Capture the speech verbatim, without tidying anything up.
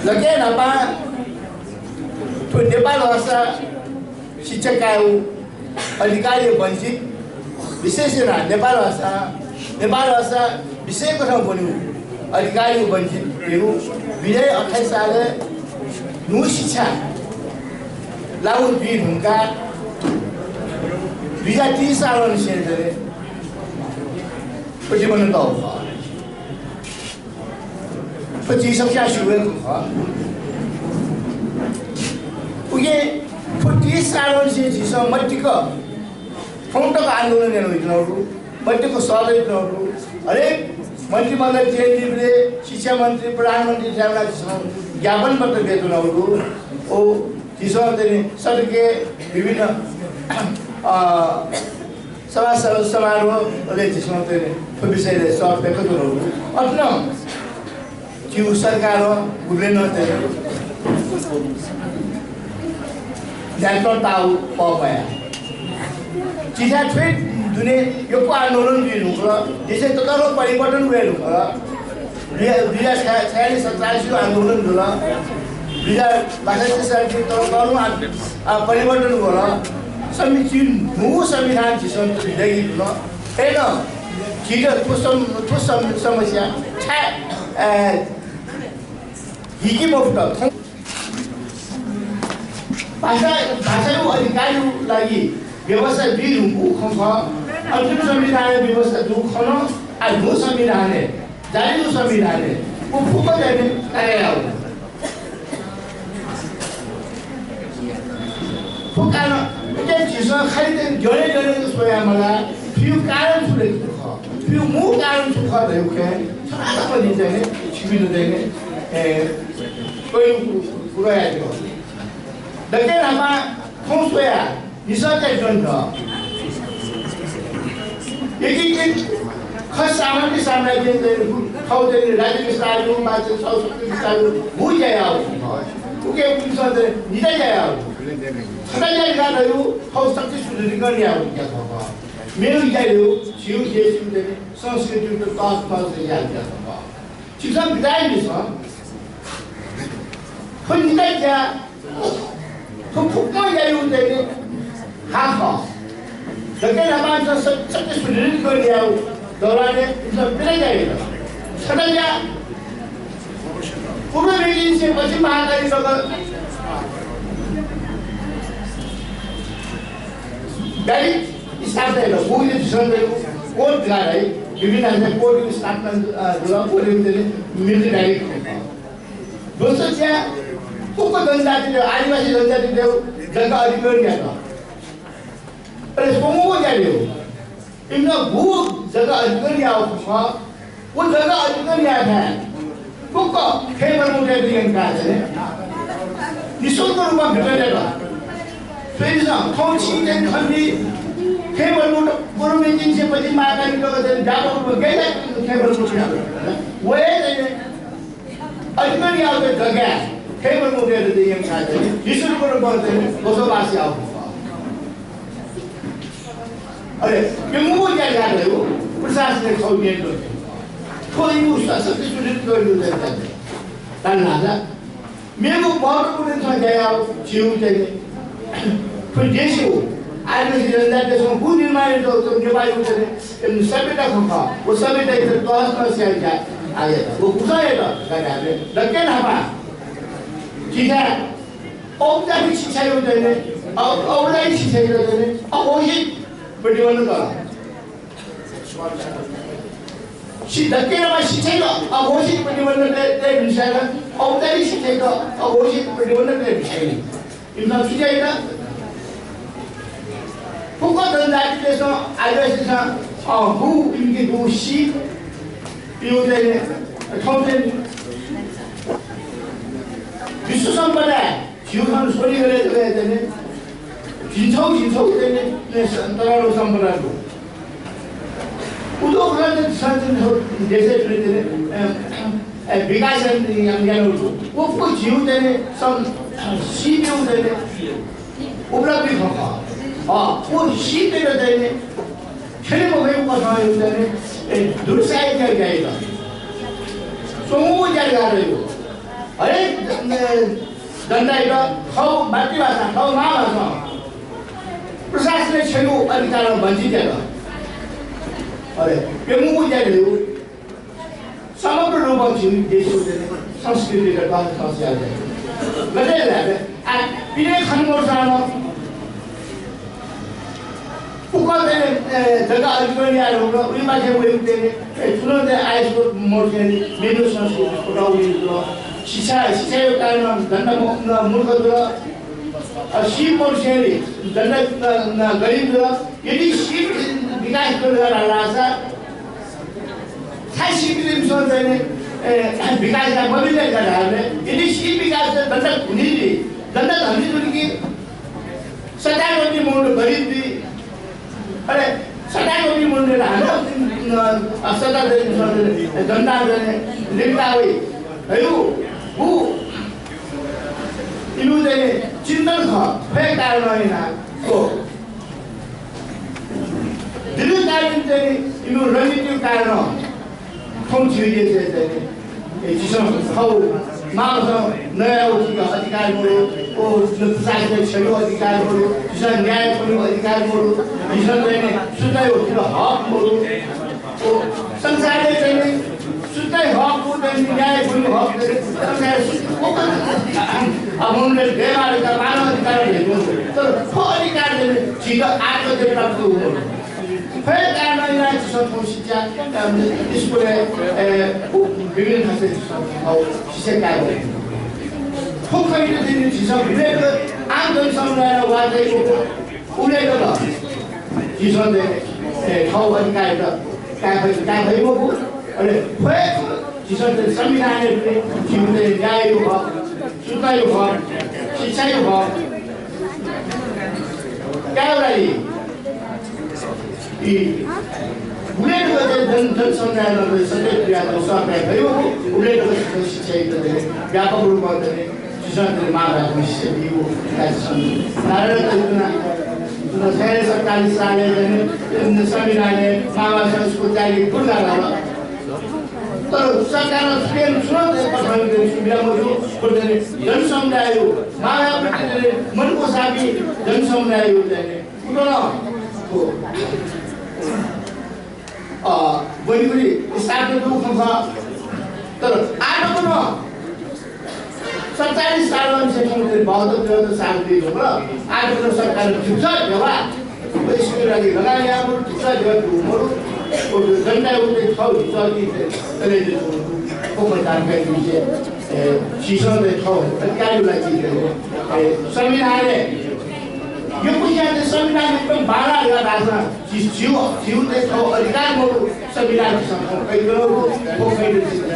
दकले न्हापां थ्व नेपाल भाषा शिक्षा कायेगु अधिकारया वञ्चित, विशेष यानाः नेपाल भाषा, नेपाल भाषा विषयकोषं ब्वनेगु अधिकारया वञ्चित धइगु दुई हजार अट्ठाइस सालय् न्हू शिक्षा लागू जुइ धुंकाः दुई हजार तीस सालंनिसें जक प्रतिबन्ध तःगु खः। थ्व झीसं स्यू हे खः। उकिं थ्व तीस सालंनिसें झीसं मदिक्क थौं तक आन्दोलन यानाच्वनागु दु, मदिक्क सः तयाच्वनागु दु। हरेक मन्त्रीमण्डल change जुइबलय् शिक्षा मन्त्री, प्रधानमन्त्री थें वनाः झीसं ज्ञापन पत्र बियाच्वनागु दु। ओ, झीसं चाहिँ नि सडकय् विभिन्न, अ, सभा, सभा, समारोहय् झीसं चाहिँ नि थ्व विषयलय् सः तयाच्वनागु दु। अथे नं झीगु सरकारं गुबलें नं चाहिँ नि न्यायेत ताःगु पः मयाः। झीथाय् थ्व दुने यक्व आन्दोलन जुइ धुंकल, देशय् ततःधंगु परिवर्तन वये धुंकल। दुई हजार, दुई हजार छया-, छयालिस सतचालिसय् आन्दोलन जुल। दुई हजार बासठ्ठी सालय् ततःधंगु आ-, आ, परिवर्तन वल। संवि-, झी न्हू संविधान झीसं तयागु दु। अय्‌नं झीत थ्व सम-, थ्व सम-, समस्या छाय्, अ, हिके मफुत। भाषा, भाषाया अधिकारया लागि व्यवस्था जुइ धुंकूगु खँ खः। अन्तिम संविधानय् व्यवस्था जूगु खँ नं, आः न्हू संविधानय्, जारी जूगु संविधानय् व फुक्क चाहिँ नि कायेगु। फुक्क नं, उकिं झीसं खालि चाहिँ नि द्यने द्यने स्वयाः मगाः, थुकिया कारण छु धइगु खः, थुकिया मू कारण छु खः धइगु खँ छता पनि चाहिँ नि छिमित चाहिँ नि, ए, स्वयेगु कुराया दु। दकले न्हापां थौं स्वयाः निसः तयाच्वनेत। एकीकृत खस सामग्री साम्राज्यं चाहिँ नि थःगु चाहिँ नि राज्य विस्तार यायेगु, वा चाहिँ थःगु शक्ति विस्तार यायेगु, व ज्या याःगु। उकिं उकिसं चाहिँ नि निता ज्या याःगु। छता ज्या याःगु धइगु थःगु शक्ति सुदृढीकरण यायेगु ज्या खः। मेगु ज्या धइगु झीगु देशया चाहिँ नि संस्कृतियात तःधंगु ज्या खः। छिकपिन्सं बिदा यानादिसँ। थ्व निता ज्या, थ्व फुक्कं ज्यायागु चाहिँ नि हा खः। दकले न्हापां स-, शक्ति सुदृढीकरण यायेगु दौरानय् छिकपिन्सं बिदा यानादिल। छता ज्या, पूर्व मेचीनिसें पश्चिम महाकाली तक direct स्थापना यात। व इलय् झीसं चाहिँ नि कोड धकाः धाइ, विभिन्न हानं कोड स्थापना, अ, जुल, कोड चाहिँ नि military direct। दोस्रो ज्या, फुक्क जनजातितय्, आदिवासी जनजातितय् जग्गा अधिग्रहण यात। अले स्वंगूगु ज्या धइगु, इमिसं गुगु जग्गा अधिग्रहण याःगु खः, व जग्गा अधिग्रहण याःथाय् फुक्क खय्‌बलमुतय्‌त यंकाः चाहिँ नि निःशुल्क रूपमा वितरण यात। स्वयादिसँ, थौं छिं चाहिँ नि खँ बी, खय्‌बलमुत, पूर्व मेचीनिसें पश्चिम महाकाली तक चाहिँ नि व्यापक रूपमा गय् गय् खय्‌बलमुत यात। व हे चाहिँ नि अधिग्रहण याःगु जग्गाय् खय्‌बलमुतय्‌त चाहिँ नि यंकाः चाहिँ नि निःशुल्क रूपमा चाहिँ नि बसोबास याःगु खः। अले प्यंगूगु ज्या धइगु प्रशासनय् थःगु नियन्त्रण। थ्व इमिगु शक्ति सुदृढीकरण यायेगु ज्या। धायेमाःसा मेगु महत्त्वपूर्ण थ्व ज्या याःगु झीगु चाहिँ नि थ्व देशया आदिवासी जनजातितय्‌सं गु निर्माण यात, थ्व नेपाःया चाहिँ नि सभ्यता खः। व सभ्यतायात तःधंगु ज्या यात। व गुसां यात धकाः धाःसा दकले न्हापां झीथाय् औपचारिक शिक्षायात चाहिँ नि, औ-, औपचारिक शिक्षायात चाहिँ नि अघोषित प्रतिबन्ध तल। सि-, दकले न्हापां शिक्षायात अघोषित प्रतिबन्ध तये, तये धुंसां नं औपचारिक शिक्षायात अघोषित प्रतिबन्ध तये धुंसां नं इमिसं छु ज्या यात? फुक्क जनजातितय्‌सं, आदिवासीतय्‌सं, अ, गु इमिके गु सीप, इमिगु चाहिँ नि थौं चाहिँ नि विश्व सम्पदा झीगु खँ स्वनिगलय् जक चाहिँ नि झिंछौ झिंछौ चाहिँ नि, नि स-, तरालो सम्पदा दु। उदो खँ चाहिँ नि देशय् चाहिँ नि, अ, अ, विकास याना, याना, यानागु दु। व फुक्क झीगु चाहिँ नि सं-, सीपया चाहिँ नि उपलब्धि खः। अ, व सीपयात चाहिँ नि छ्यले मफइगु कथंयात चाहिँ नि, ए, दुरुत्साहित यायेगु ज्या यात। स्वंगूगु ज्या यात। हरेक जनतायात थःगु मातृभाषा, थःगु मांभाषां प्रशासनय् छ्यलेगु अधिकारं वञ्चित यात। अले प्यंगू ज्या धइगु समग्र रूपं झीगु देशय् संस्कृतियात ध्वस्त यात। गथे यात? आ, पिने खन मरुसां फुक्क चाहिँ, ए, जग्गा अधिग्रहण याये धुंकल, उलिमाथं वइगु चाहिँ, ए, छुं नं चाहिँ आयस्क मरुसेंलि मेगु संस्कृति फुटाः वइगु जुल। शिक्षा, शिक्षाया कारणं झन्डै म-, म-, मूर्ख जुल। अ, सीप मरुसेंलि झन्डै, अ, अ, गरिब जुल। यदि सीप विकास जुल धाःसा छाय् सीपिं चाहिँ, ए, विकास याये मबिल धाःसा, यदि सीप विकास जुल झन्डै धनी जुइ, झन्डै धनी जुल कि सत्ताकर्मी मनूत गरिब जुइ। अले सत्ताकर्मी मनूत हानं, अ, सत्ता चाहिँ, जनता चाहिँ लिपा वइ। अय्, उ इमिगु चाहिँ चिन्तन खः, थ्व हे कारणं यानाः थ्व दीर्घकालीन चाहिँ इमिगु रणनीतिया कारणं थौं झीगु देशय् चाहिँ, ए, झीसं थःगु मांभाषां नयाः वइगु अधिकार मदु, व प्रशासनय् छ्यलेगु अधिकार मदु, झीसं न्याय फ्वनेगु अधिकार मदु, झीसं चाहिँ सुताया वइगु हक मदु। व संसारय् चाहिँ सुताया हक, व चाहिँ न्याय फ्वनेगु हक चाहिँ संसारय् सुत-, व, अब उनले व्यवहार का मानव अधिकार धइगु मदु। तर थ्व अधिकार चाहिँ झीत आत्महत्या प्राप्त मदु। थ्व हे कारणं यानाः झीसं थौं शिक्षा, अ, स्कुलय्, अ, विभिन्न ठाउँय् झीसं थौं शिक्षा काये मफु। थ्व खँयात चाहिँ झीसं विभिन्न आम जनसमुदायं वाः तयागु उल्लेख दत। झीसं चाहिँ, अ, थःगु अधिकारयात काये फइ, काये फइ मखु। अले थ्व हे झीसं चाहिँ संविधानय् झीगु चाहिँ न्यायया हक, सुताया हक, शिक्षाया हक कायेगु लागि ई, उल्लेख दत जन, जनसमुदायं सत्य क्रियात सःताये फइ, उल्लेख दत शिक्षायात व्यापक रूपमा चाहिँ शिक्षण चाहिँ मांभाषां शिक्षा बीगु कार्यक्रम। कारण चाहिँ सरकारी सालय् चाहिँ संविधानय् मांभाषां स्कुल जारी गुण लागाल। तर सरकारं स्पेन छुं चाहिँ कथं चाहिँ सुविधा मजू, जनसमुदायया मांभाषां चाहिँ मनकुसाबी जनसमुदायया चाहिँ उतलं, अ, बढी बढी स्थापना दु खः। तर आः तक नं सत्ताइस सालंनिसें थौं चाहिँ बहत्तर त्रिहत्तर साल जुइ धुंकल। आः तक नं सरकारं झिक्क ध्यबा व स्कुलया लागि लगानी याःगु झिक्क ध्यबा दु मरु। व जनताया उतय् थःगु झिक्क ति तले दु। व जानकारी दिसे, ए, झीसं चाहिँ थःगु अधिकारया लागि, ए, संविधानय् यक्व ज्या चाहिँ संविधानय् एकदम बांलाः धकाः धाःसा झी, झीगु, झीगु चाहिँ थःगु अधिकार मदु, संविधान झीसं थौं कयाच्वनागु, थ्व खँयात झीसं